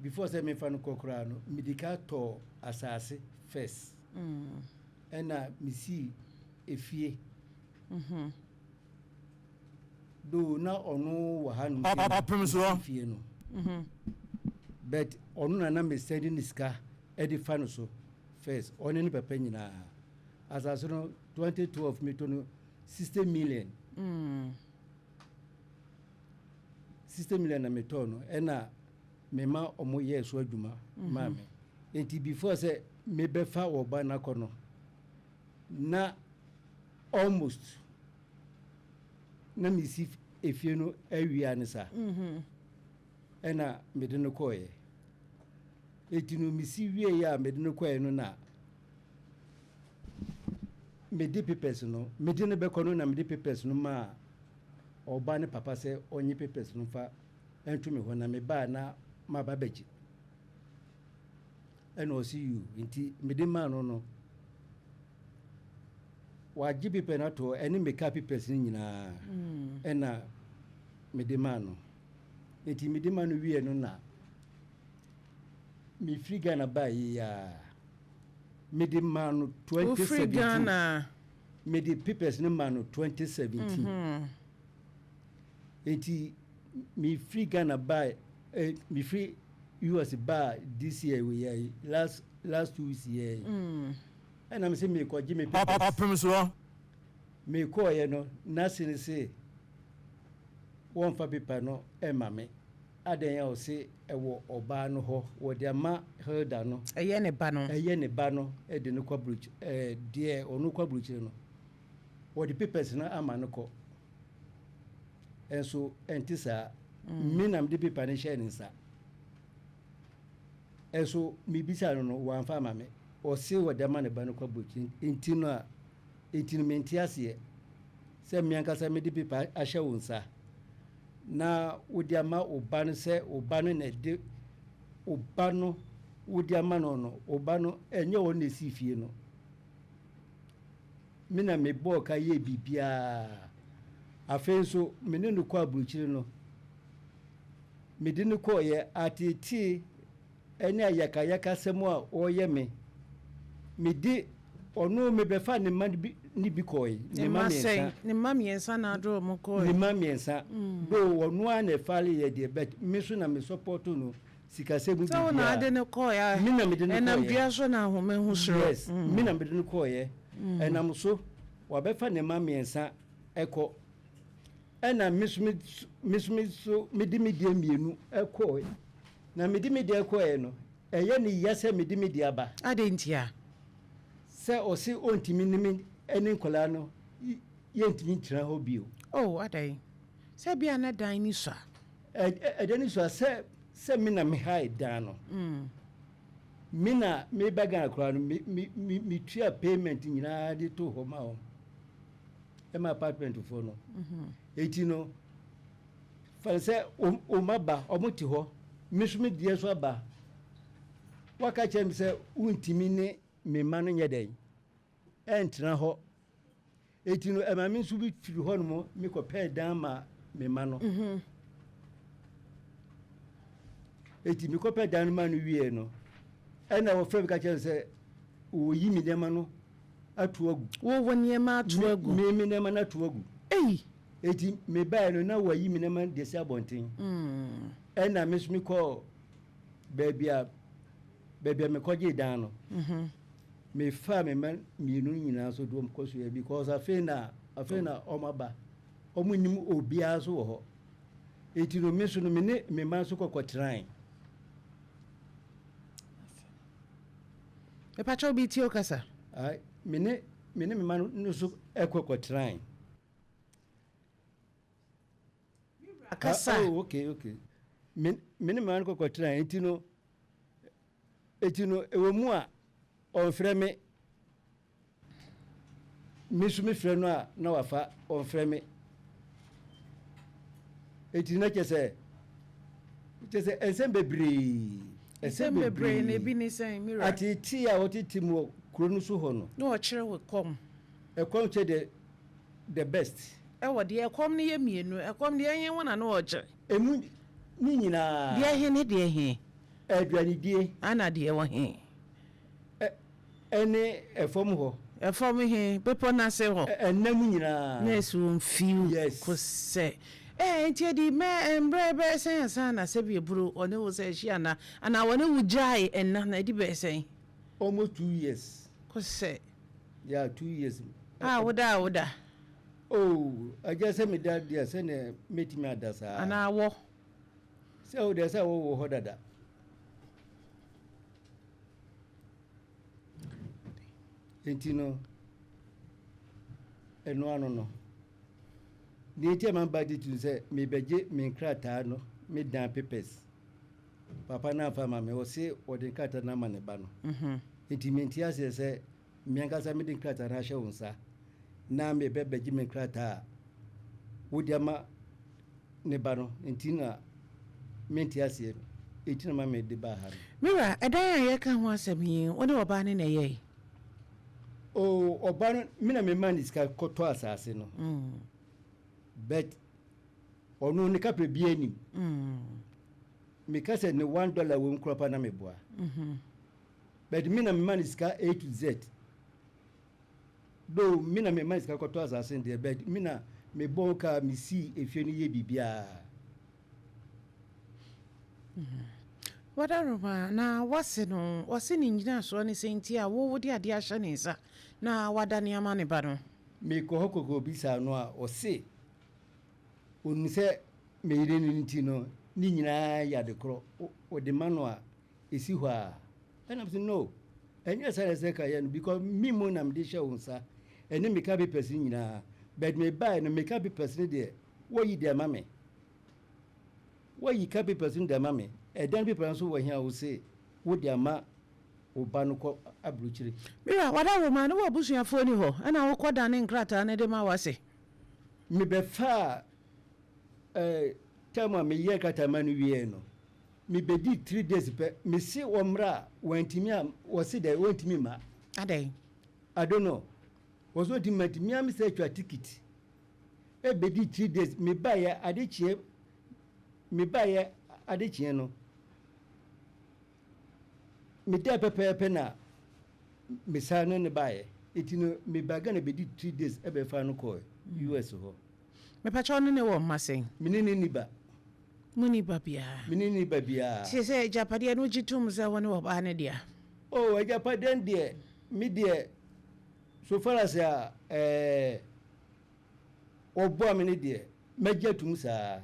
Before sɛ mefa no kɔ koraa no, mede ka tɔɔ asase first. Ɛna mesii efie. Though na ɔno wɔ ha nom sɛ Ɔpem soɔ. mesi fie no. But ɔno na na mesɛnde ne sika de fa no so first. Ɔne ne papa nyinaa. Asase no 2012 metɔ no 60 million. 60 million na metɔɔ no, ɛna mema ɔmo yɛɛ so adwuma maa me. Nti before sɛ mebɛfa ɔba no akɔ no, na almost na mesi efie no awia ne saa. Ɛna mede no kɔɔeɛ. Eti no mesi wieɛ a mede no kɔɔeɛ no, na mede papers no, mede no bɛkɔ no, na mede papers no maa ɔba ne papa sɛ ɔnye papers no fa ɛnto me hɔ na mebaa na maba bɛgye. Ɛna ɔsi you, nti mede maa no, wagye paper no ato hɔ, ɛne meka papers no nyinaa. Ɛna mede maa no. Nti mede maa no wie no, na mefiri Ghana baa yi a, mede maa no Wofiri 2017. Ghana. Mede papers no maa no 2017. Nti mefiri Ghana baa, mefiri US baa this year wei yɛ last last 2 weeks yɛ, ɛna me sɛ mekɔgye me papers. Ɔpem soɔ. Mekɔɔyɛ no, n'ase ne se wɔmfa paper no ɛma me. Adɛn a ɔse ɛwɔ ɔbaa no hɔ, wɔde ama Hilda no. Ɛyɛ ne ba no. Ɛyɛ ne ba no, ɛde no kɔ aburokyi, deɛ ɔno kɔ aburokyire no, wɔde papers no ama no kɔ. Ɛnso ɛnte saa. Me na mede paper no hyɛɛ ne nsa. Ɛnso mebisa no, wɔamfa ama me. Ɔse wɔde ama ne ba no kɔ aburokyire. Nti no a nti no mente aseɛ sɛ me ankasa mede paper ahyɛ wo nsa na wode ama wo ba no, sɛ wo ba no na ɛde wo ba no wode ama no, wo ba no ɛnyɛ wɔn na esi fie no. Me na mebɔɔ ka yɛ biribiara. Afei nso me ne no kɔ aburokyire no, mede no kɔɔyɛ atetee ɛne ayakayaka sɛm a ɔreyɛ me. Mede ɔno mebɛfa ne mma bi ne bi kɔɔe. Ne mma sɛn? Ne mma 3 na ade wɔn kɔɔe? Ne mma 3 do. Ɔno a na ɛfale yɛ deɛ, but me so na me support no sikasɛm mu. Sɛ wo na ade ne kɔɔe a. Me na mede no ɛnam kɔɔeɛ. Dua so na ahoma hu soro. Yes, me na mede no kɔɔeɛ. Ɛnam so wabɛfa ne mma 3 ɛkɔ, ɛna me so me so mede me deɛ 2 ɛkɔɔe. Na mede me deɛ kɔɔeɛ no, ɛyɛ ne ya sɛ mede me deɛ aba. Ade ntia? Sɛ ɔse ɔntumi ne me ne nkɔlaa no yɛntumi ntena hɔ bio. Oh, adan sɛ bia na dan ni so a. Ɛda ni so a, sɛ me na mehae dan no. Me na meba Ghana koraa no, me metua payment nyinaa de to hɔ ma wɔn, ɛma apartment foɔ no. Eti no fane sɛ wɔn aba, wɔn te hɔ, me nso me deɛ so aba. Waka kyerɛ me sɛ wontumi ne me mma no nyɛ dɛn ɛntena hɔ. Eti no ɛma me nso bi firi hɔ nom mekɔpɛɛ dan ma me mma no. Eti mekɔpɛ dan no ma no wie no, ɛna wɔfrɛ me ka kyerɛ me sɛ wɔyi me nneɛma no ato agu. Wowɔ nneɛma ato agu? Me nneɛma no ato agu. Ei! Eti mebaeɛ no na wɔayi me nneɛma de si abɔnten. Ɛna me nso mekɔɔ baabi a mekɔgyee dan no. Mefaa me mma 2 no nyinaa so de wɔn kɔ so yɛ, because afei na wɔn aba, wɔn nim obiara so wɔ hɔ. Eti no me nso no, me ne me mma nso kɔkɔ tenae. Mepakyɛw, bi tie o kasa. Ai, me ne me mma no nso ɛkɔkɔ tenae. Kasa. Ah, oh, okay, me ne me mma no kɔkɔ tenae. Eti no ɛwɔ mu a ɔnfrɛ me, me nso mefrɛ no a na wafa ɔnfrɛ me. Eti na kyɛ sɛ nsɛm bebree. Nsɛm bebree na ebi ne sɛn, mira? Atete a wɔtete mu wɔ kuro no so hɔ no. Na ɔkyerɛ wo kɔm. Ɛkɔm kyɛ the best. Ɛwɔ deɛ ɛkɔm no yɛ 2. Ɛkɔm deɛ ɛhe ho na na ɔkyerɛ? Emu ne nyinaa. Deɛ he ne deɛ he? Aduanedie. Ana deɛ wɔ he? Ɛne ɛfam hɔ. Ɛfam he? Bepɔ no ase hɔ. Ɛnna mu nyinaa. Na ɛsi wɔn fiw. Yes. Kosɛ. Ɛɛ nti ɛdi mɛ mbrɛ bɛyɛ sɛn ansa na sɛbi eburo ɔne wo sɛ ɛhyia ana anaa wɔne wo gyae ɛnna na ɛdi bɛyɛ sɛn? Almost 2 years. Kosɛ. Yeah, 2 years. A woda a woda. Oh, agya, sɛ meda deɛ, sɛnea mɛtumi ada saa. Anaa wɔ. Sɛ wo deɛ sɛ wowɔ hɔ dada. Nti no, ɛno ano no deɛ nti a maba de tu sɛ mebɛgye me nkrataa no, me dan papers, papa no amfa ma me. Ɔse ɔde nkrataa no ama ne ba no. Nti mente aseɛ sɛ me ankasa mede nkrataa no ahyɛ wo nsa na mebɛbɛgye me nkrataa a wode ama ne ba no. Nti na mente aseɛ no, ɛti na ma mede baa ha no. Mira, ɛdan a yɛka ho asɛm yi, wo ne ɔbaa ne na ɛyɛe? O, ɔba no, me na mema ne sika kɔtɔ asase no. But ɔno ne kapɛ bi anim. Meka sɛ ne $1 wɔ mu kora pa na meboa. But me na mema ne sika A to Z. Though me na mema ne sika kɔtɔ asase no deɛ, but me na mebɔ ka mesii efie no yɛ biribiara. Wadaroma na wase no, wase ne ngyinasoɔ ne sɛ nti a wo wode adeɛ ahyɛ ne nsa na wadane ama ne ba no. Mekɔ hɔ kɔkɔ bisa no a, ɔse onim sɛ meyere no nti no ne nyinaa yɛ ade korɔ. Ɔde ma no a ɛsi hɔ a, ɛnam sɛ no, ɛnyɛ sɛ ɛsɛ ka yɛ no, because me mu na mede hyɛ wo nsa ɛne meka papers no nyinaa. But mebaeɛ no, meka papers no deɛ, wɔyi deɛ ma me, wɔyi ka papers no deɛ ma me. Ɛdan paper nso wɔ hia wo se wode ama wo ba no kɔ aburokyire. Mira, wadaroma ne wɔ abusuafoɔ ni hɔ ɛna wokɔ dane nkrataa no de ma wase? Mebɛfaa time a meyɛ krataa ma no wieɛ no, mebɛdi 3 days pɛ, mese wɔ mmerɛ a wantumi a, wɔse dɛ wɔntumi ma. Adɛn? I don't know. Wɔsɛ ɔntumi ma, nti mea me sɛ atwa ticket ɛbɛdi 3 days. Mebaeɛ adekyeɛ, mebaeɛ adekyeɛ no, meda pɛpɛɛpɛ na mesaa no ne baeɛ. Nti no meba Ghana bɛdi 3 days ɛbɛfa no kɔɔ US hɔ. Mepakyɛw, ne ne wɔ mma sɛn? Mene ne ni ba. Mu ni ba biara? Mene ne ba biara. Kyerɛ sɛ agyapadeɛ no wogye tom sɛ wo ne ɔbaa no dea? Oh, agyapadeɛ no deɛ, me deɛ, so far as a ɔboa me no deɛ, mɛgye atum saa.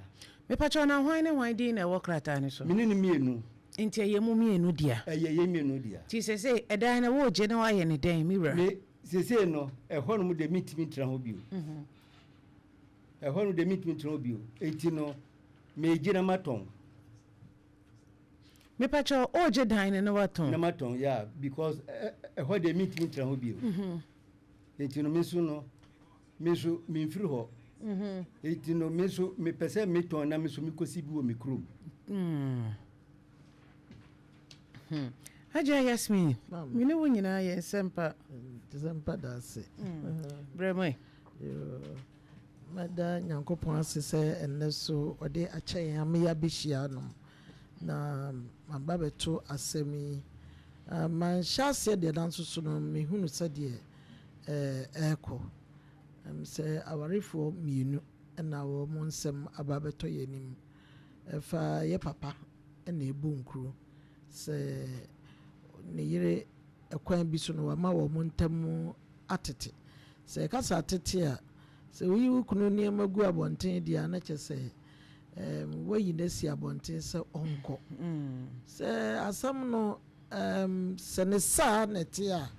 Mepakyɛw, na hwan ne hwan din na ɛwɔ krataa no so? Mene ne mmienu. Nti ɛyɛ mu mmienu dea? Ɛyɛ yɛ mmienu dea. Nti sɛ sɛ ɛdan no wogye na woayɛ ne dɛn, me wura? Me sesei no, ɛhɔ nom deɛ, mentumi ntena hɔ bio. Ɛhɔ nom deɛ, mentumi ntena hɔ bio. Enti no megye na matɔn. Mepakyɛw, wogye dan no na watɔn? Na matɔn, yeah, because ɛhɔ deɛ, mentumi ntena hɔ bio. Enti no me nso no, me nso memfiri hɔ. Enti no me nso mepɛ sɛ metɔn na me nso mekɔsi bi wɔ me kurom. Agya Yasmin, me ne wo nyinaa yɛ nsɛmpa. Nsɛmpa da ase. Brɛ mu. Mɛda Nyankopɔn ase sɛ ɛnnɛ so ɔde akyɛ yɛn ama yɛabɛhyia nom na maba bɛto asɛm yi. Manhyɛ aseɛ deɛ, nanso so no mehunu sɛdeɛ ɛɛkɔ sɛ awarefoɔ mmienu ɛna wɔn nsɛm aba bɛtɔ yɛn anim. Ɛfa yɛ papa ɛna ɛbu nkuro sɛ ne yere ɛkwan bi so no wama wɔn ntam atete. Sɛ ɛka sɛ atete a, sɛ woyi wo kunu nneɛma gu abɔnten deɛ a, na kyerɛ sɛ woayi no asi abɔnten sɛ ɔnkɔ. Sɛ asɛm no sɛ ne saa na ɛte a,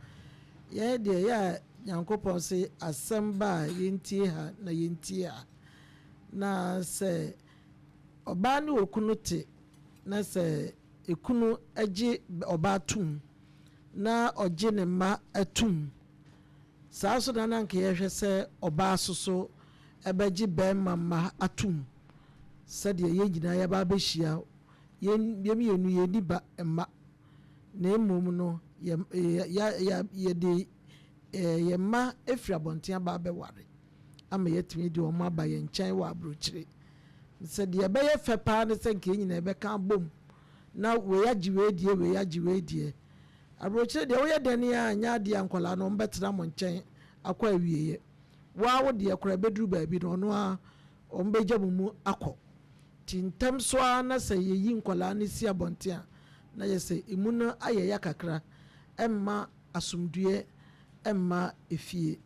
yɛn deɛ yɛ a Nyankopɔn se asɛm ba a, yɛntie ha na yɛntie ha. Na sɛ ɔbaa ne okunu te na sɛ ekunu gye ɔbaa tom na ɔgye ne mma atum saa so, na nka yɛhwɛ sɛ ɔbaa soso ɛbɛgye bɛrima mma atum sɛdeɛ yɛn nyinaa yɛba abɛhyia. Yɛn mmienu yɛnni ba mma, na mmom no yɛ yɛ yɛde yɛn mma efiri abɔnten aba abɛware ama yɛatumi de wɔn aba yɛn nkyɛn wɔ aburokyire. Sɛ deɛ ɛbɛyɛ fɛ paa ne sɛ nka yɛn nyinaa yɛbɛka abom. Na wei agye wei deɛ, wei agye wei deɛ. Aburokyire deɛ, woyɛ dɛn a, nyɛ adeɛ a nkwadaa no wɔbɛtena mo nkyɛn akɔ awieeɛ. Waa, wo deɛ koraa bɛduru baabi no, ɔno a wɔn bɛgya mo mu akɔ. Nti ntɛm so ara na sɛ yɛyi nkwadaa no si abɔnten a, na yɛ sɛ emu no ayɛ ya kakra, ɛmma asomdue ɛmma efie.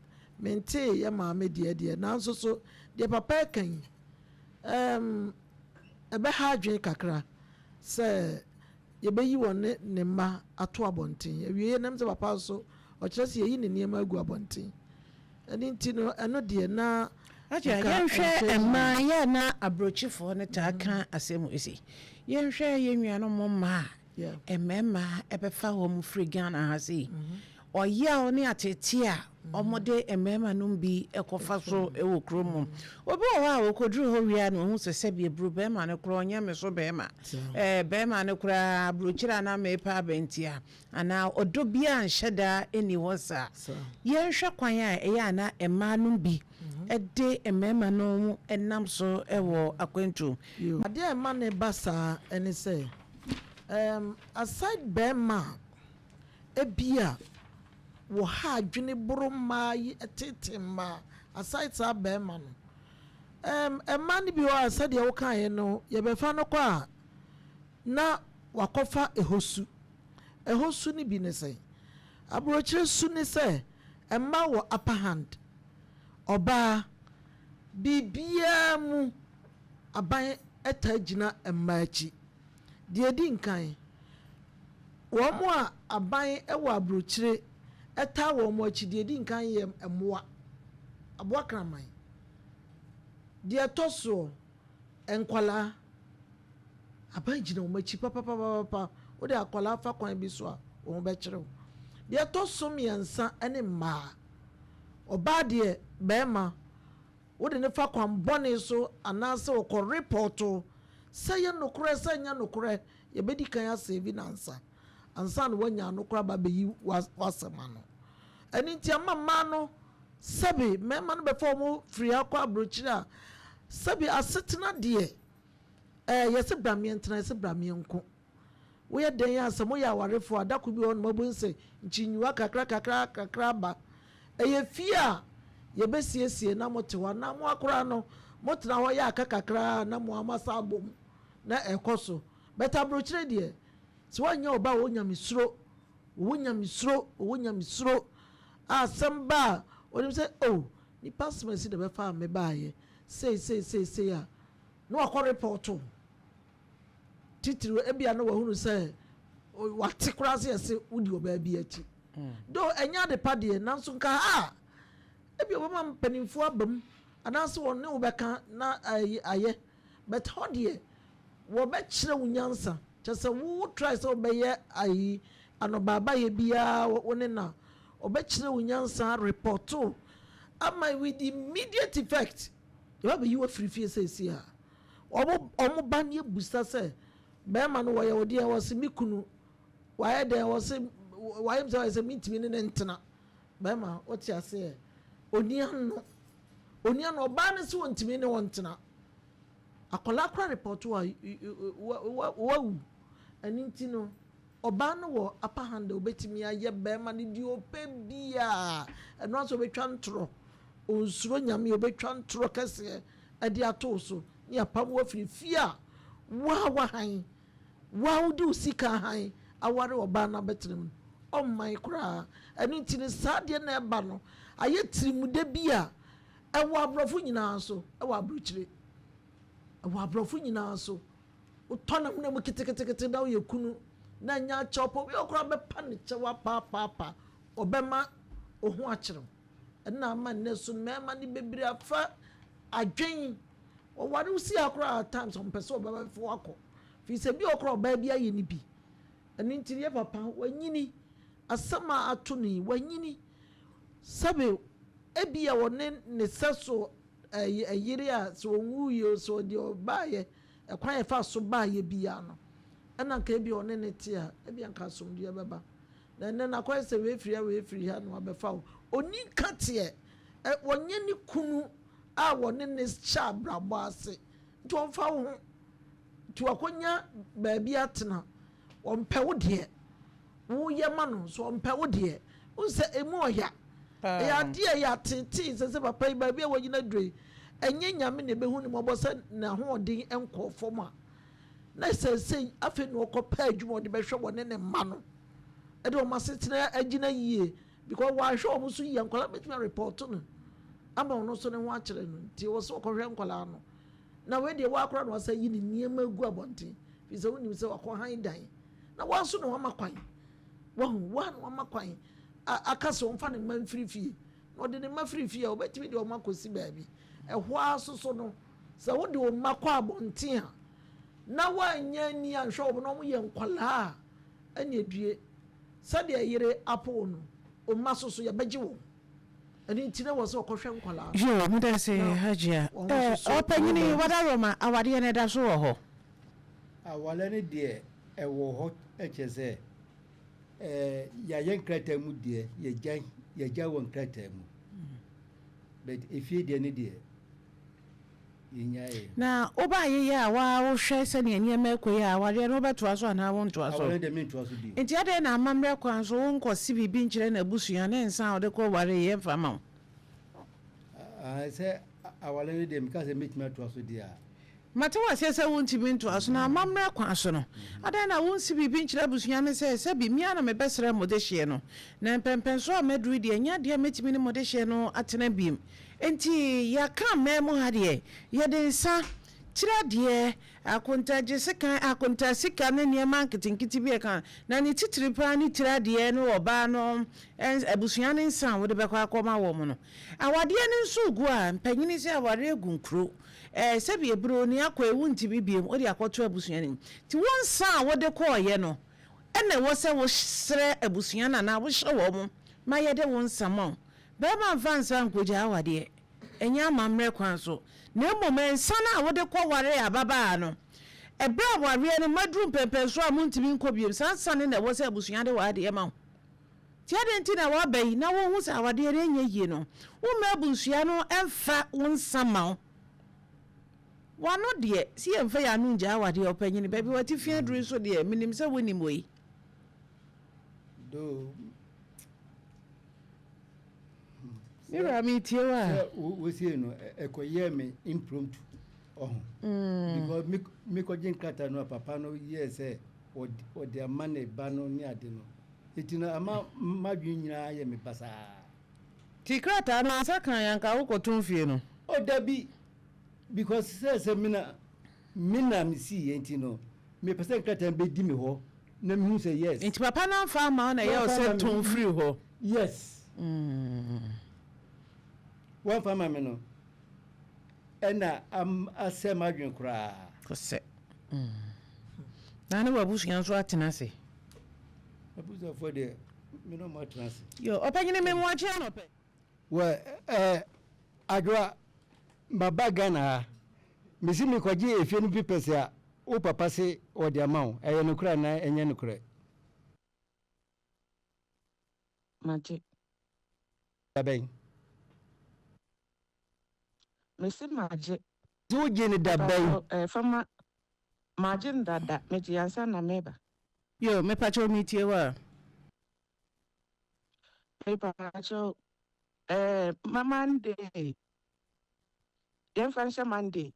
Mentee yɛ maame deɛ, nanso so deɛ papa ɛka yi, ɛbɛha adwene kakra sɛ yɛbɛyi wɔn ne ne mma ato abɔnten. Awie nam sɛ papa nso ɔkyerɛ sɛ yɛyi ne nneɛma agu abɔnten. Ɛne nti no, ɛno deɛ na Agya, nka yɛnhwɛ ɛnhwɛ. Mmaa yɛ na aburokyifoɔ no taa ka asɛm esi. Yɛnhwɛ yɛn nuanom mmaa a mmarima ɛbɛfa wɔn firi Ghana ha sei. Ɔyaw ne atete a wɔde mmarima no bi ɛkɔfa so ɛwɔ kurom mu. Obi wɔ hɔ a wɔkɔduru hɔ wia na ohun sɛ, sɛbi, eburu bɛrima no koraa ɔnyɛ me so bɛrima. Bɛrima no koraa aburokyire a na mepa abɛntia anaa ɔdɔ bi a nhyɛ daa ɛni hɔ saa. Yɛnhwɛ kwan a ɛyɛ ana mmaa no bi ɛde mmarima no ɛnam so ɛwɔ akwantu. Adeɛ a ɛma ne ba saa ɛne sɛ, aside bɛrima a ebia wɔ ha adwene boro mmaa yi, ɛtete mmaa, aside saa bɛrima no, mmaa no bi wɔ hɔ a, sɛdeɛ wokaeɛ no, yɛbɛfa no kɔ a, na wakɔfa ɛhɔ su. Ɛhɔ su no bi ne sɛ, aburokyire su ne sɛ mmaa wɔ upper hand. Ɔbaa biribiara mu, aban ɛtaa gyina mmaa akyi. Deɛ edi nkan, wɔn a aban wɔ aburokyire ɛtaa wɔn akyi, deɛ edi nkan yɛ mmoa, aboa kraman. Deɛ ɛtɔ soɔ, nkwalaa. Aban gyina wɔn akyi papapapapa. Wode akwalaa fa kwan bi so a, wɔn bɛkyerɛw. Deɛ ɛtɔ so 3 ne mmaa. Ɔbaa deɛ, bɛrima wode ne fa kwan bɔne so anaasɛ wɔkɔ report sɛ yɛ nokorɛ, sɛ nyɛ nokorɛ, yɛbɛdi kan asɛbi nansa ansa na woanya ano koraa ba bɛyi w'asɛm ano. Ɛno nti ama mmaa no, sɛbi, mmarima no bɛfa wɔn firi akɔ aburokyire a, sɛbi, asetena deɛ, yɛsɛ bra mmiɛntena, yɛsɛ bra mmiɛnko. Woyɛ dan a, sɛ moyɛ awarefoɔ adako bi wɔ hɔ nom, abu sɛ nkyinyiwa kakra kakra kakra aba. Ɛyɛ fie a yɛbɛsiesie na mote hɔ anaa mo akora no motena hɔ yɛ aka kakra na mo amasa abom na ɛkɔ so. Bɛta aburokyire deɛ, sɛ woanyɛ ɔba a wɔwɔ nyamesuro, wɔwɔ nyamesuro, wɔwɔ nyamesuro a, asɛm ba a, wɔnim sɛ, oh, nipa asɛm asi na bɛfa a mebaayɛ sei sei sei sei a, na wakɔ report. Titiri ebia na wahunu sɛ wate koraa sɛ yɛsɛ wodi ɔbaa bi akyi do, ɛnyɛ ade pa deɛ, nanso nka ha a, ebi ɔbɛma mpanimfoɔ aba mu anaasɛ wɔn ne wo bɛka na ayɛ. But hɔ deɛ, wɔbɛkyerɛ wo nyansa kyɛ sɛ wo try sɛ wobɛyɛ ayi anɔbaabayɛ biara, wo ne na ɔbɛkyerɛ wo nyansa, report ama with immediate effect, yɛba bɛyi wo afiri fie. Sɛsi a ɔmo ba ne ebusa sɛ bɛrima no wɔyɛ wo deɛ, wɔsi mi kunu wayɛ dɛn, wɔsi wayɛ mi sɛ wɔyɛ sɛ mi ntumi ne ne ntena. Bɛrima wɔte aseɛ, oni ano, oni ano, ɔbaa no sɛ wɔntumi ne wɔn ntena. Akwadaa kora report a, wawu. Ɛne nti no, ɔbaa no wɔ upper hand a obetumi ayɛ bɛrima no deɛ ɔpɛ biara. Ɛno nso obetwa ntorɔ, onsuro Nyame, obetwa ntorɔ kɛseɛ ɛde ato so ne apam wɔ afiri fie a waa wahan waa wode wo sika han aware ɔbaa no abɛtena mu, ɔmman koraa. Ɛno nti no, saa deɛ na ɛba no ayɛ tirimude bi a ɛwɔ aborɔfo nyinaa so, ɛwɔ aburokyire, ɛwɔ aborɔfo nyinaa so. Wotɔ nam na mu ketekete na woyɛ kunu na nya akyɛw pɔ obi a ɔkoraa bɛpa ne kyɛw apaapaapa, ɔbɛma wo ho akyerɛw. Ɛna ama nnɛ so mmarima no bebree afa adwen ɔware wo si akora. At times ɔmpɛ sɛ ɔbɛbɛfo akɔ firi sɛ bi ɔkora ɔbaa bi ayɛ ne bi. Ɛno nti yɛ papa wanyini, asɛm a ato no yi, wanyini, sɛbe, ebi a wɔne ne sɛ so ɛyɛ ɛyere a sɛ ɔnwu yie o, sɛ ɔde ɔbaayɛ, ɛkwan yɛfa so baayɛ biara no, ɛna nka ebi ɔne ne te a, ebi nka asomdue bɛba. Na ɛnɛ nakɔyɛ sɛ wei firi ha, wei firi ha na wabɛfa wo. Oni nka teɛ ɛ, wɔnyɛ ne kunu a wɔne ne hyɛ abrabɔ ase, nti wɔmfa wo ho nti wakɔnya baabi atena. Ɔmpɛ wo deɛ woyɛ ma no nso ɔmpɛ wo deɛ. Wohu sɛ ɛmu ɔya. Ɛyɛ adeɛ a ɛyɛ ateetee sɛ sɛ papa yi baabi a wagyina aduru yi, ɛnyɛ Nyame na ɛbɛhu no mmɔbɔ sɛ n'ahoɔden nkɔɔ fam a, na seesei afei na ɔkɔpɛ adwuma a ɔde bɛhwɛ wɔne ne mma no de wɔn asetena agyina yie because wanhwɛ wɔn so yie a nkwadaa no bɛtumi arepɔɔto no ama ɔno nso ne ho akyerɛ no nti ɛwɔ sɛ ɔkɔhwɛ nkwadaa no na wei deɛ woakora na wasa yi ne nneɛma agu abɔnten firi sɛ wonim sɛ wakɔ han dan na woa nso na wama kwan wahu woa na wama kwan aka sɛ ɔmfa ne mma mfiri fie na ɔde ne mma firi fie a ɔbɛtumi de wɔn akɔsi baabi ɛhɔ ara soso no Sɛ wode wo mma kɔ abɔnten a, na woannya ani anhwɛ wɔn na wɔyɛ nkwadaa a, ɛnneɛ due. Sɛdeɛ yere apo wo no, wo mma nso so, yɛbɛgye wɔn. Ɛno nti na ɛwɔ sɛ wɔkɔhwɛ nkwadaa no. Yoo, meda ase Na Hajia. wɔn Eh, nso so wɔ ɔpanyini, baabi. Wadaroma, awadeɛ no ɛda so wɔ hɔ? Awareɛ no deɛ ɛwɔ hɔ kyerɛ sɛ eh, yɛayɛ nkrataa mu deɛ yɛgya yɛgya wɔ nkrataa mu but efie deɛ no deɛ Na wobaa yeyɛ a woaa wohwɛ sɛnea nneɛma ɛkɔ yi a, awareɛ no wobɛtoa so anaa wontoa so? Awareɛ deɛ mentoa so bio. Nti adɛn na amammerɛ kwan so wonkɔ se biribi nkyerɛ n'abusua ne nsa a ɔde kɔ wareeɛ mfa ma wo? Aah sɛ awareɛ no deɛ meka sɛ mɛtumi atoa so deɛ a. Mate wo aseɛ sɛ wontumi ntoa so, na amammerɛ kwan so no, adɛn na wonsi biribi nkyerɛ abusua no sɛ, sɛbi, me ara na mebɛsrɛ mo dehyeɛ no, na mpɛnpɛnsoɔ a maduru yi deɛ, ɛnyɛ adeɛ a mɛtumi ne mo dehyeɛ no atena bio. Enti yɛaka mmaa mu ha deɛ, yɛde nsa, tiri adeɛ, akontagye sekan, akonta sika ne nneɛma nketenkete bi a ɛka ho, na ne titire pa ara ne tiri adeɛ ne ɔbaa no abusua no nsa a wode bɛkɔ akɔma wɔn no. Awadeɛ no nso regu a, mpanyini sɛ awareɛ gu nkuro. Ɛɛ, sɛbi eburo ni akɔ yi wontumi biom, wode akɔto abusua no mu. Nti wo nsa a wode kɔɔeɛ no, ɛna ɛwɔ sɛ wosrɛ abusua no anaa wohyɛ wɔn ma yɛde wo nsa ma wo. Barima mfa nsa nkɔgya awadeɛ, ɛnyɛ amammerɛ kwan so, na mmom nsa no a wode kɔwaree ababaa no, ɛberɛ a awareɛ no moaduru mpɛnpɛnsoɔ a montumi nkɔ biom, saa nsa no na ɛwɔ sɛ abusua de w'adeɛ ma wo. Nti adɛn nti na woaba yi na wohu sɛ awadeɛ no nyɛ yie no, womma abusua no mfa wo nsa mma wo? W'ano deɛ, sɛ yɛmfa yɛn ano ngyaa awadeɛ, ɔpanyini, baabi w'atifi aduru nso deɛ, menim sɛ wonim wei. Though, Me wura metie wo a. Sɛ wosie no, ɛkɔyɛɛ me impromptu, ɔho. Because mekɔgye nkrataa no a papa no yɛɛ sɛ ɔde ama ne ba no ne ade no. Enti no ama m'adwene nyinaa ayɛ me basaa. Ti krataa no ansa kan anka wo kɔ tɔn fie no. Oh dabi because sɛ sɛ me na me na me sii yɛ nti no me pɛ sɛ nkrataa no bɛ di me hɔ na me hu sɛ yes. Nti papa no anfa amma wo na ɛyɛ wo sɛ tɔn firi hɔ. Yes. Wamfa ama me no ɛna asɛe m'adwene koraa. Kosɛ. Na ne w'abusua nso atena ase. Abusuafoɔ deɛ me ne wɔn atena ase. Yo, ɔpanyini me mmoakye anɔpɛ. Wɔ ɛɛ Adwoa, maba Ghana ha, mesi mekɔgye efie no papers a wo papa se ɔde ama wo, ɛyɛ nokorɛ anaa ɛnyɛ nokorɛ? Magye. Da bɛn? Mese magye. Nti wogye no da bɛn? Mpakyɛw ɛɛ fa ma, magye no dada, megye ansa na meba. Yo, mepakyɛw metie wo a. Mepakyɛw ɛɛ ma Monday, yɛmfa nhyɛ Monday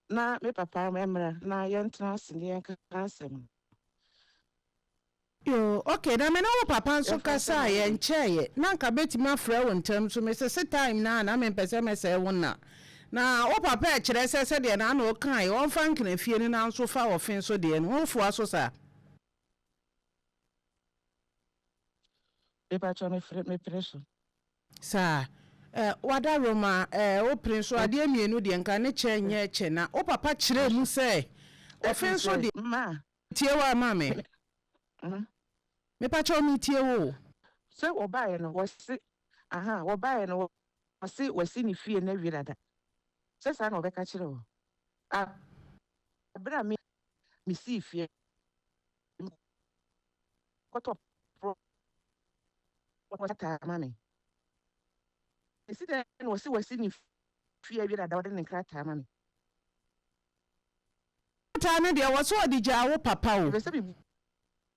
na me papa mmra na yɛntena ase na yɛnka asɛm no. Yoo ok na me ne wo papa nso Yɛmfa nhyɛ kasaeɛ Monday. nkyɛeɛ na nka bɛtumi afrɛ wo ntɛm nso mesese time no a na mempɛ sɛ mɛsɛe wo nna na wo papa ɛkyerɛ sɛ sɛdeɛ n'ano kaeɛ ɔmfa nkena fie no nanso fa ɔfe nso deɛ no wofoa so saa. Mepakyɛw mefre mepere so. Saa eh wada Roma eh wo pere nso adeɛ mienu deɛ nka ne kyɛ nyɛ kyɛ na wo papa kyerɛɛ mu sɛ ɔfe nso deɛ. Ma. Tie wo a maame. Mepakyɛw me tie wo o. Sɛ wɔbaeɛ no wɔse ahaa wɔbaeɛ no wɔse wasi ne fie no awie dada sɛ saa na wɔbɛka kyerɛ wo a berɛ a me mesii fie mekɔtɔ plot ama me ɛsi dɛn na wɔse wasi ne fie awie dada wɔde ne nkrataa ma me. Nkrataa no deɛ wɔse ɔde gyaa wo papa o. Mepɛ sɛ me.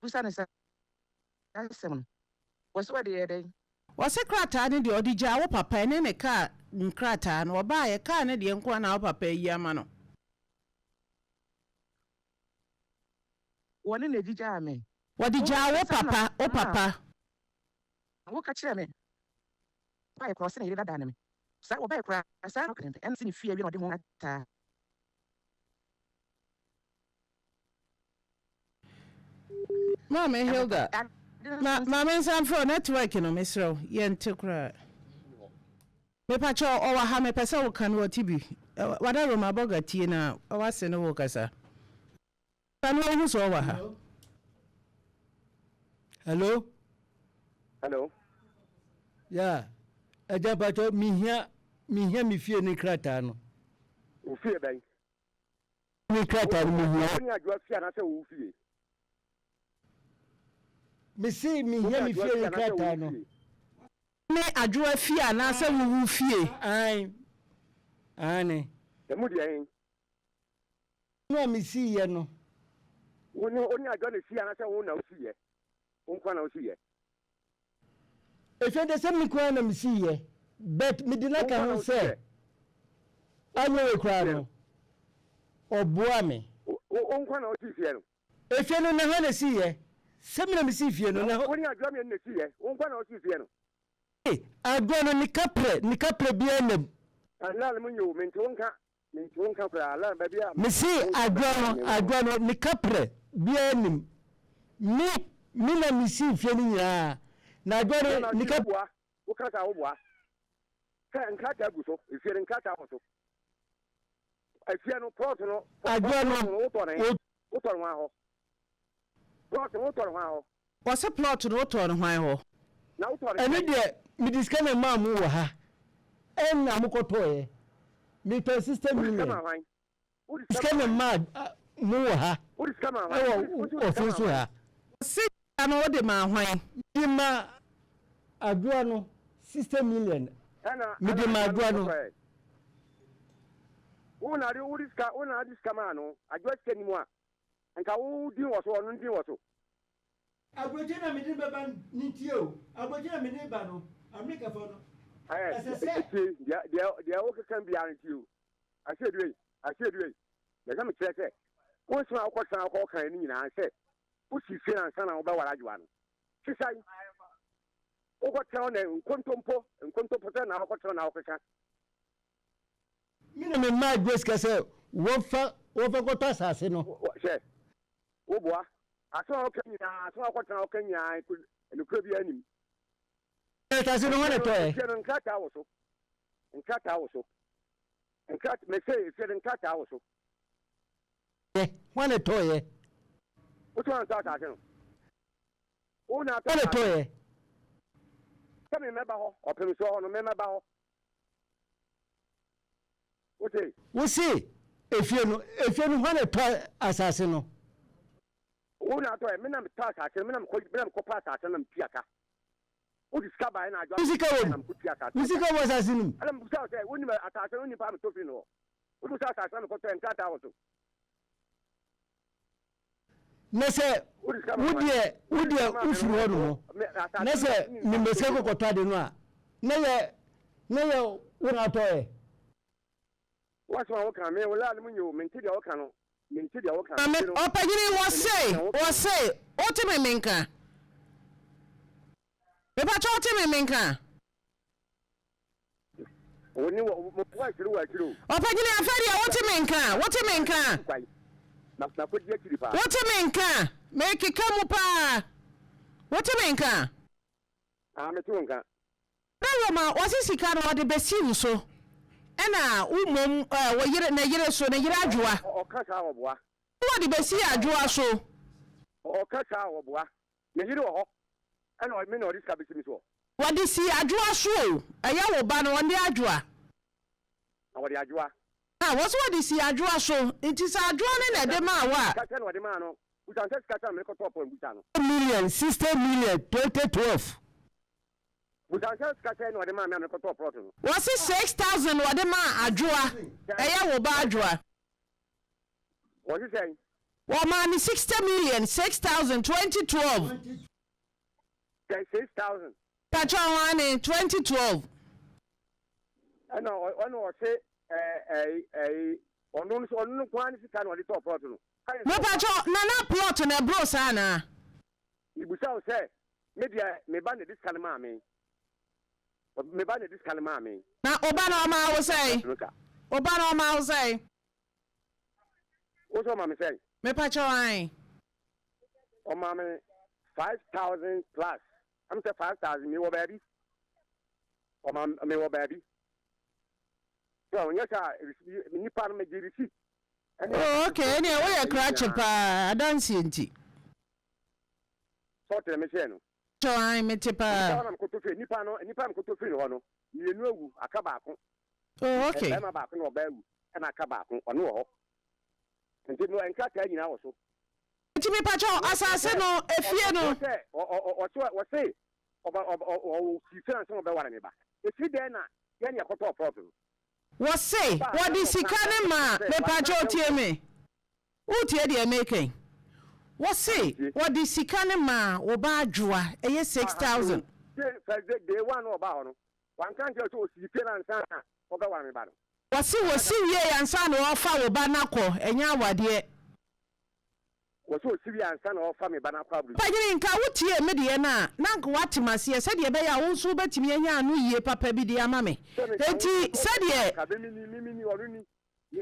Bisa no saa asɛm no. Wɔse wɔde yɛɛ dɛn? Wɔse krataa no deɛ ɔde gyaa wo papa ɛne ne kaa nkrataa no ɔbaeɛ kaa no deɛ nkoa na wo papa ayi ama no. Wɔne na ɛgyigyaa me. Wɔde gyaa wo papa, wo papa. Woka kyerɛɛ me baeɛ koraa ɔse ne yere dada ne me saa wɔbaeɛ koraa saa na ɔka ɛne se ne fie awie na ɔde ho krataa. Maame Hilda, ma maame nsa mfrɛ wo network no mesrɛ wo yɛnte koraa. Mepakyɛ ɔwɔ ha mepɛ sɛ woka no ɔte bi. Wada Roma bɔga tie na wase ne wo kasa. Ka no ɔhu sɛ ɔwɔ ha. Hello. Hello. Yeah. Ɛgya mpakyɛ mehia mehia me fie ne krataa no. Wo fie bɛn? Ne krataa no mehia. Wo ne Adwoa fie anaasɛ wo fie? Mese mehia me fie ne krataa no. Ne Adwoa fie anaasɛ wo wo fie? Aane. Aane. Emu deɛ he? No a mesiiɛ no. Wo ne wo ne Adwoa na esiiɛ anaasɛ wo na wosiiɛ? Wo nkoa na wosiiɛ? Efie de sɛ me nko ara na mesiiɛ but mede no aka ho sɛ anyɛ wei koraa no ɔboa me. Wo nko na wosii fie no? Efie no na hwan na esiiɛ? Sɛ me na mesii fie no na. Wo ne Adwoa mmienu na esiiɛ, wo nko na wosii fie no? Adwoa no ne kaprɛ ne kaprɛ biara nna mu. Alan mu nyɛ o, mente wo nka. Mese adwoa no, adwoa no, ne kaprɛ biara nnim. Me, me na mesii fie no nyinaa, na adwoa no, ne ka. Adwoa no, wo. Wɔse plot no wotɔɔ no hwan hɔ? Ɛno deɛ mede sika na ɛmaa mo wɔ ha ɛna mo kɔtɔɔeɛ. Metɔɔ 60 million. Sika na ɛmaa mo wɔ ha ɛwɔ ɔfe so ha. Wɔse sika no wode maa hwan? Mede maa Adwoa no 60 million. Mede maa Adwoa no. Wo na wode sika maa no, Adwoa sika nni mu a, nka wo din wɔ so, ɔno din wɔ so. Aburokyi na mede no bɛba no ntie o, aburokyi na mede no ba no, Amerikafo no, ɛsɛ sɛ. Tie, deɛ, deɛ, deɛ wokeka biara no tie o. Ahyɛdua yi, ahyɛdua yi, na sɛ mekyerɛ sɛ, wo nsɛm a wokɔtena wokɔ kan no nyinaa sɛ, wosi fie ansa na wobɛware adwoa no. Sesae, wokɔtena hɔ na nkontompo, nkontompo sɛ na wokɔtena na wokeka. Me na memaa Grace ka sɛ wɔmfa wɔmfa nkɔtɔ asase no. Hwɛ, woboa. Asɛm a woka nyinaa, asɛm a wokɔtena woka nyinaa, nokorɛ biara nnim. Asase no, hwan na ɛtɔeɛ? Efie no, nkrataa wɔ so. Nkrataa wɔ so. Nkrat, mese efie no, nkrataa wɔ so. Yɛ, hwan na ɛtɔeɛ? Wotu antɔ asase no. Wo na atɔ Hwan na asase no. ɛtɔeɛ? Sɛ me mɛba hɔ, ɔpem soɔ hɔ no, me mɛba hɔ. Wote? Wose, Efie no, efie no, hwan na ɛtɔ asase no? Wo na atɔ ɛ, me na metɔ asase no, me na mekɔ, me na mekɔpɛ asase no na metua ka. Wode sika baeɛ na adwo Wo sika wɔ na mu? mekɔtua asase Wo no sika ka. wɔ asase no mu? Ɛna mebisa wo sɛ, wonim asase no, wonim paa metɔ firi no hɔ? Wonim sɛ asase no a mekɔtɔɛ nkrataa wɔ so? Na sɛ Wode sika wo ma hwan? deɛ, wo Wode deɛ sika maa me wofiri no, hɔ nom, wo, me, asase na no, sɛ wonim sɛ mema metɔ sika firi hɔ. kɔkɔtɔ ade no a, na yɛ, na yɛ wo na atɔɛ? W'asɛm a woka, me, wo laa no mu nyɛ o, mente deɛ woka no. Mente deɛ woka no, Maame nti no, ɔpanyini mente wɔse deɛ woka no. wɔse wote me menka mepakyɛ wote me menka. Wo ne wɔ mo voice no wɔ akyire o. Ɔpanyini afɛ deɛ wote me nka wote me nka Kwae na nakɔdi akyiri paa. wote me nka mekeka mu paa wote me nka. Ah mete wo nka. Bɛ wɔ ma wɔse sika no wɔde bɛsi wo so ɛna wo mmom ɛɛ wo yere ne yere so ne yere adwoa. Ɔka saa a ɔboa. Wɔde bɛsi adwoa so. Ɔka saa a ɔboa. Ne yere wɔ hɔ ɛna me na ɔde sika bɛsi me soɔ. Wɔde si adwoa so o. Ɛyɛ wo ba no ɔne adwoa. Na wɔde adwoa. Ah wɔse wɔde si adwoa so nti sɛ adwoa no na ɛde maa wo a. Sika sɛn na ɔde maa no? Busa no sɛ sika sɛn na mede kɔtɔɔ pɔn busa no. Million, 60 million, 2012. Busa no sɛ sika sɛn na ɔde maa me a mede kɔtɔɔ plot no. Wɔse 6000 na ɔde maa adwoa, ɛyɛ wo ba adwoa. Wɔse sɛn? Wɔmaa no 60 million, 6,000, 2012. Sɛ 6,000. Pakyɛ aane, 2012. Ɛna ɔna ɔse ɛɛ ɛɛ ɔno nso ɔno nko ara ne sika na ɔde tɔɔ plot no. Mepakyɛ Nana plot no ɛboro saa anaa? Mebisa wo sɛ me deɛ me ba na ɛde sika no maa me. Me ba na ɛde sika no maa me. Na wo ba no ɔmaa wo sɛn? Wo ba no ɔmaa wo sɛn? Wo sɛ ɔma me sɛn? Mepakyɛw ae. Ɔma me 5,000 plus. Ɛm sɛ 5,000 mewɔ baabi. Ɔma mewɔ baabi. So ɔnyɛ sɛ nipa no megye receipt. Oh okay, ɛnneɛ woyɛ krakye paa, adanseɛ nti. Sɛ ɔtene me hyɛɛ no. Kyɛw ae mete paa. Nipa hɔ na mekoto firi nipa no nipa a mekoto firi ne hɔ no mmienu awu aka baako. Oh okay. Bɛrima baako na ɔbaa awu ɛna aka baako ɔno wɔ hɔ. Nti no nkrataa nyinaa wɔ so. Nti mepakyɛw asase no efie no. Ɔsɛ ɔsɛ ɔsɛ ɔba ɔba ɔwɔ si firi ansa ɔbɛware me ba. Efiri dɛn na yɛn na yɛkɔtɔɔ plot no. Wɔse wɔde sika no maa mepakyɛw tie me. Woretie deɛ mereka yi? Wɔse wɔde sika no maa wo ba Adwoa, ɛyɛ 6,000. Wɔse wɔsi wiei ansa na wɔrefa wo ba no akɔ, ɛnyɛ awadeɛ. Panyini, nka wotiee me deɛ no a, na anka woate m'aseɛ sɛdeɛ ɛbɛyɛ a wo nso wobɛtumi anya ano yie papa bi de ama me. Enti sɛdeɛ.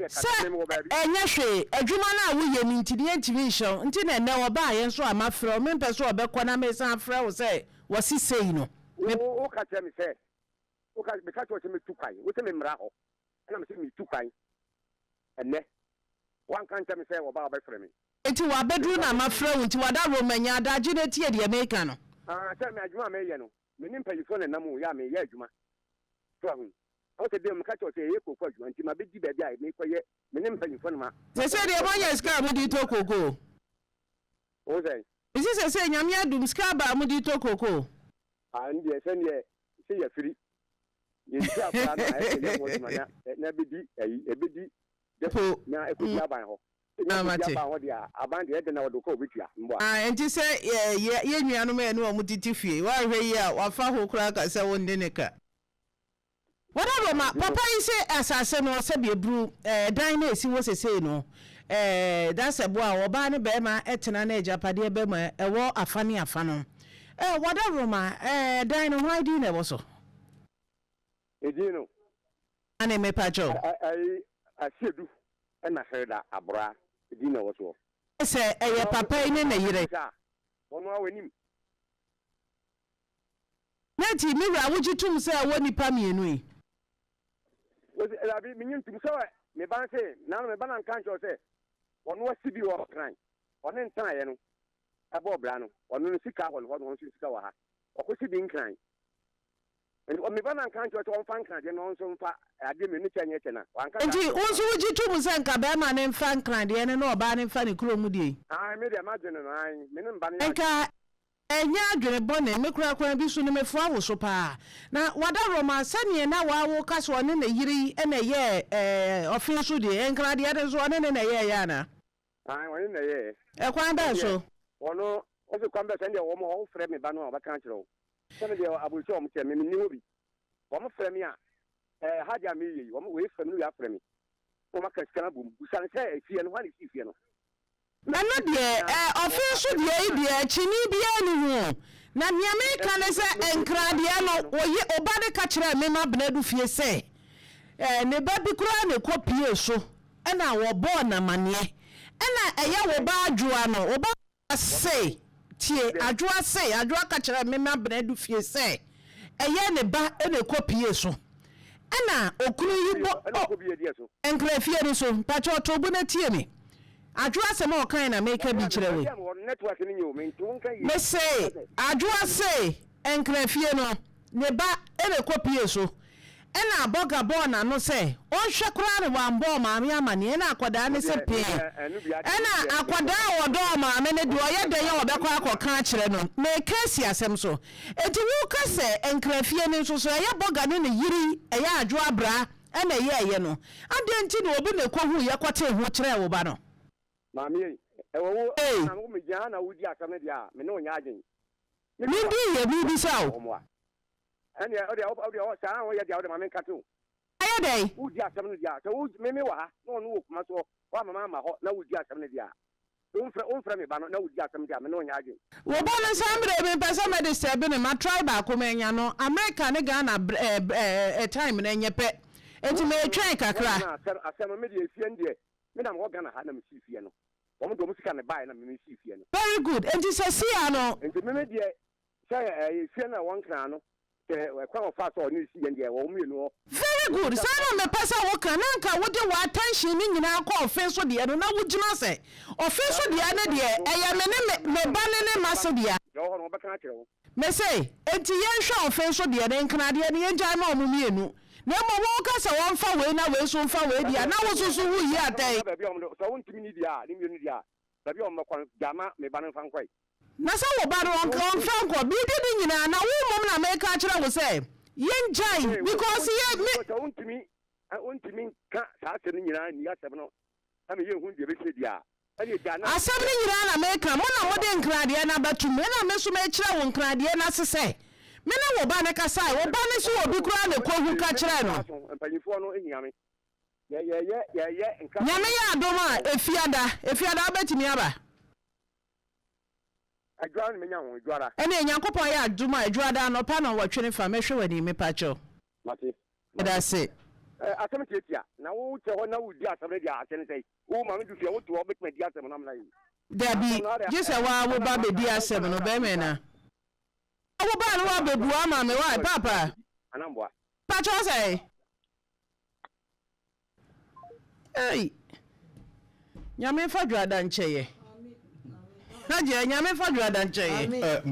Sɛ ɛnyɛ hwee, adwuma no a woyɛ no nti no yɛntumi nhyɛ wo, nti na ɛnnɛ wɔbaeɛ nso a mafrɛ wo, mempɛ sɛ wɔbɛkɔ na meresan afrɛ wo sɛ wɔse sei no, me. Wo ka kyerɛ me sɛ, wo ka, meka kyerɛ wo sɛ mɛtu kwan, wo se memmra hɔ, ɛna mese meretu kwan ɛnnɛ, woanka ankyerɛ me sɛ wɔba a wɔbɛfrɛ me. Nti wɔabɛduru na mafrɛ wo, nti wada Roma, nya adagye na tie deɛ mereka no. Ah, sɛ me adwuma a mereyɛ no, me ne mpanyimfoɔ na ɛnam o, yɛ a mereyɛ adwuma, so wahu. Ɔwɔ sɛ dɛn meka kyerɛ wo sɛ yɛyɛ kooko adwuma nti mabɛdi baabi a mekɔyɛ me ne mpanyimfoɔ no ma. Sesei deɛ moanya sika a mode tɔ kooko? Wo sɛn? Mese sesei Nyame adom sika aba a mode tɔ kooko? Ah ɛndeɛ sɛdeɛ sɛ yɛafiri yɛn sika koraa no a ɛsɛ yɛ ho adwuma na na ɛbɛdi ayi ɛbɛdi Po na ɛkɔdi aban hɔ. Ah Ɛnya kɔdi mate. aban hɔ deɛ a aban deɛ ɛdɛn na wɔde wo ka wɔbɛtua mboa. Ah ɛnti sɛ yɛ yɛn nuanom a yɛne wɔn tete fie woanhwɛ yie a wafa ho koraa ka sɛ wonde ne ka. Wɔda Roma papa yi se asase no sɛbi eburu eh, dan no a esi hɔ sesei no eh, dasɛbo a ɔbaa ne barima tena na agyapadeɛ ba mu a ɛwɔ afa ne afa no eh, wɔda Roma eh, dan no hwan din na ɛwɔ so? Edin no? Ane mepakyɛw. Ayi Asiedu ɛna Hilda Abora edin na ɛwɔ soɔ. Sɛ ɛyɛ papa yi ne ne yere. Wɔn a wɔnim. Na enti, me wura, wogye tom sɛ ɛwɔ nnipa mmienu yi? Ose, Dabi, minnye ntom. Sɛ me ba no se, Nanom, me ba no anka ankyerɛ wo sɛ ɔno asi bi wɔ Nkran, ɔne ntenaeɛ no bɔɔ bra no, ɔno no sika wɔ ne hɔ na ɔno nso ne sika wɔ ha, ɔkɔsi bi Nkran. Enti me ba no anka ankyerɛ wo sɛ ɔmfa Nkran deɛ na ɔno nso mfa adeɛ mmienu kyɛ nyɛ kyɛ no a, wanka saa Enti ankyerɛ wo wo. nso wogye tom sɛ nka barima no mfa Nkran deɛ no na ɔbaa no mfa ne kurom deɛ yi? Aane, me deɛ m'adwene no, aane, me ne me ba no yɛ adwene. Nka Ɛnyɛ adwene bɔne, me koraa kwan bi so no mefoa wo so paa. Na wada Roma sɛdeɛ na waa wo ka sɛ ɔne ne yere yi na ɛyɛɛ ɛɛ ɔfe so deɛ, Nkran deɛ no nso ɔne ne na ɛyɛɛyɛ anaa? Aane, ɔne na ɛyɛɛ. Ɛkwan bɛn Ɛndeɛ so? ɔno, ɔse kwan bɛn so, ɛndeɛ wɔn hɔ, wofrɛ me ba no a ɔbɛka akyerɛ wo. Sɛ me deɛ aburokyire a wɔn kyerɛ me, menni hɔ bi. Wɔn frɛ me a, ɛɛ ha deɛ a meyɛ yi, wɔn, wei frɛ me ne wei afrɛ me. Na wɔn aka sika no abom. Busa no sɛ efie no, hwan na esii fie no? Ɛno deɛ, ɛ, ɔfe so deɛ yi deɛ, akyinnye biara nni ho. Na nea mereka ne sɛ, Nkra deɛ no, oye, oba no ka kyerɛɛ me m'abenadu fie sɛ, ɛ, ne ba bi koraa na ɛkɔpuee so, ɛna wɔbɔɔ no amaneɛ. Ɛna ɛyɛ wo ba Adwoa no, wo ba se, tie, Adwoa se, Adwoa ka kyerɛɛ me m'abenadu fie sɛ, ɛyɛ ne ba na ɛkɔpuee so. Ɛna okunu yi bɔ, o, Nkra fie no so, mpakyɛ ɔtoo bo na tie me. Adwo asɛm a ɔkae na meka bi kyerɛ wo yi. Mese Adwoa se Nkran fie no ne ba na ɛkɔpie so ɛna Bɔga bɔɔ n'ano sɛ ɔnhwɛ koraa na wammɔ ɔmaame amaneɛ ɛna akwadaa no se pee ɛna akwadaa a ɔdɔ ɔmaame no deɛ ɔyɛ dɛn a ɔbɛkɔ akɔka akyerɛ no. Meka asi asɛm so. Enti woka sɛ Nkran fie no nso so ɛyɛ Bɔga ne ne yere ɛyɛ Adwoa bra na ɛyɛeɛ no, adɛn nti na obi na ɛkɔhuiɛ kɔtee ho kyerɛɛ wo ba no? Maame ei, Ɛwɔ wo Ei. na wo megyina ha na wodi asɛm no deɛ a, me ne wo nyɛ adwen. Me Medi yɛ mebisa wo. Wɔn a. Ɛnneɛ wodeɛ wodeɛ saa na woyɛ deɛ wode ma menkate wo. Ayɛ dɛn? Wodi asɛm no deɛ a, sɛ wo me me wɔ ha na ɔno wɔ Kumasi hɔ, woamma mamma hɔ na wodi asɛm no deɛ a, womfrɛ womfrɛ me ba no na wodi asɛm deɛ a, me ne wo nyɛ adwen. Wo ba no saa mmerɛ yi mempɛ sɛ mɛ disturb no, ma try baako manya no, America ne Ghana brɛ eh eh eh time no ɛnyɛ pɛ, enti metwɛn kakra. Wɔn na asɛm asɛm no me deɛ efie no deɛ me na mewɔ Ghana ha na mesii fie no, wɔn de wɔn sika na ɛbaeɛ na me mesii fie no. Very good, enti sɛsi a no. Nti me me deɛ Sɛ ɛyɛ fie no a ɛwɔ Nkran no, sɛ ɛkwan a ɔfaa so a ɔne no sii yɛn deɛ, ɛwɔ wɔn mmienu hɔ. Very good, saa na mepɛ sɛ woka, na anka wode w'attention no nyinaa kɔ ɔfe so deɛ no na wogyina sɛ ɔfe so deɛ no deɛ ɛyɛ me ne me me ba ne ne m'ase dea. Deɛ ɔwɔ hɔ no wɔbɛka akyerɛ wo. Mese, enti yɛnhwɛ ɔfe so deɛ no, Nkran deɛ no yɛngyae ma wɔn mmienu, na mmom woka sɛ wɔmfa wei na wei nso mfa wei deɛ a, na wo nso so woreyi atɛn. Baabi a wɔde, sɛ wontumi nni deɛ a, ne mmienu deɛ a, baabi a wɔbɛkɔ no, gyaa ma me ba no mfa nkɔe. Na sɛ wo ba no ɔnka ɔnfa nkɔ biribi ne nyinaa na wo mmom na meka akyerɛ wo sɛ yɛngyae because yɛ me. Sɛ wontumi wontumi nka saa asɛm no nyinaa nni asɛm no ma yɛnhu deɛ ɛbɛsi deɛ a, ɛneɛ gyaa na. Asɛm no nyinaa na meka, mo na mode nkradeɛ no abɛto mu, ɛna me nso mekyerɛ wo nkradeɛ no ase sɛ me ne wo ba no kasae, wo ba no so obi koraa na ɛkɔhu ka kyerɛɛ no. Mpanyinfoɔ no hia me. Yɛyɛ yɛyɛ nkra. Nyame yɛ adom a, Efiada, Efiada wobɛtumi aba? Adwara na menya ho, adwara. Ɛneɛ Nyankopɔn yɛ adom a adwuada anɔpa nɔnwɔtwe ne fa mɛhwɛ w'anim mepakyɛw. Mate. Medase. Eh, asɛm tiatia. Na wo kyɛ hɔ na wo di asɛm no deɛ aseɛ ne sɛn? Wo maame du fie a wo te hɔ wobɛtumi adi asɛm no amena yi. Dabi, gye sɛ waa wo ba bɛdi asɛm no, bɛrima na. Wo ba no wa bɛbua ama me wai paapa. Anamboa. Pakyɛw sɛn? Ei! Nyame mfa dwoada nkyɛ yɛ. Hajia, Nyame mfa dwoada nkyɛ yɛ.